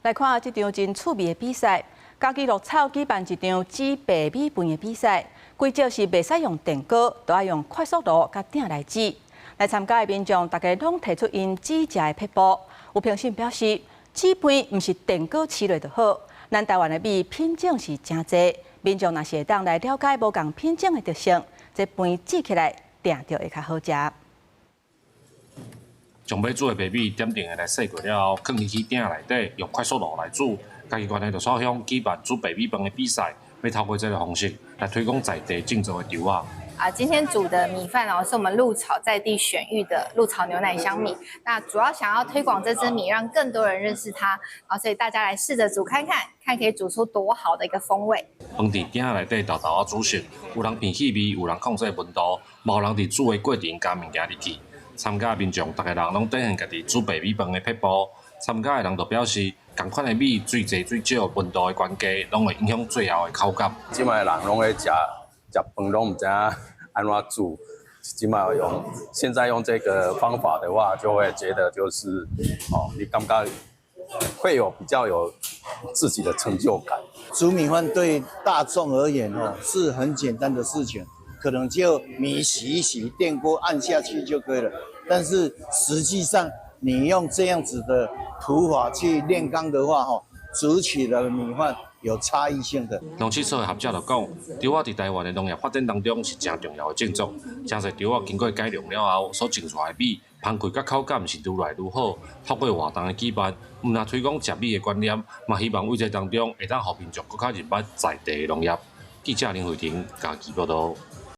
來看這場真趣味的比賽，嘉義鹿草舉辦一場煮白米飯的比賽，規則是袂使用電鍋，都愛用快速爐佮鼎來煮。來參加的民眾，逐家攏提出𪜶煮食的撇步。有評審表示，煮飯毋是電鍋試落就好，咱台灣的米品種是誠濟，民眾若是會當來了解無仝品種的特性，這飯煮起來定著會較好食。將欲煮的白米點定的來洗過了後，囥佇彼鼎內底，用快速爐來煮。嘉義縣的鹿草鄉舉辦煮白米飯的比賽，欲透過這个方式來推廣在地種植的稻仔。啊，今天煮的米飯哦，是我們鹿草在地選育的鹿草牛奶香米。那主要想要推廣這支米，讓更多人認識它。啊，所以大家來試着煮看看，看可以煮出多好的一個風味。飯佇鼎內底沓沓仔煮熟，有人變氣味，有人控制溫度，嘛有人佇煮的過程加物件入去。參加民眾，逐个人攏展現家己煮白米飯的撇步。參加的人就表示，仝款的米水濟水少、溫度的懸低，攏會影響最後的口感。這擺人攏咧食食飯，攏毋知影按怎煮。這擺用現在用這個方法的話，就會覺得就是哦，你感覺會有比較有自己的成就感。煮米飯對大眾而言哦，是很簡單的事情。可能就米洗一洗，電鍋按下去就可以了。但是實際上，你用這樣子的土法去煉鋼的話，吼，煮起的米飯有差異性的。農試所的學者就講，稻仔佇台灣的農業發展當中是誠重要的種族。誠濟稻仔經過改良了後，所種出來的米，香氣佮口感是愈來愈好。透過活動的舉辦，毋但推廣食米的觀念，嘛希望為這當中會當予民眾閣較認捌在地的農業。記者林慧婷嘉義報導。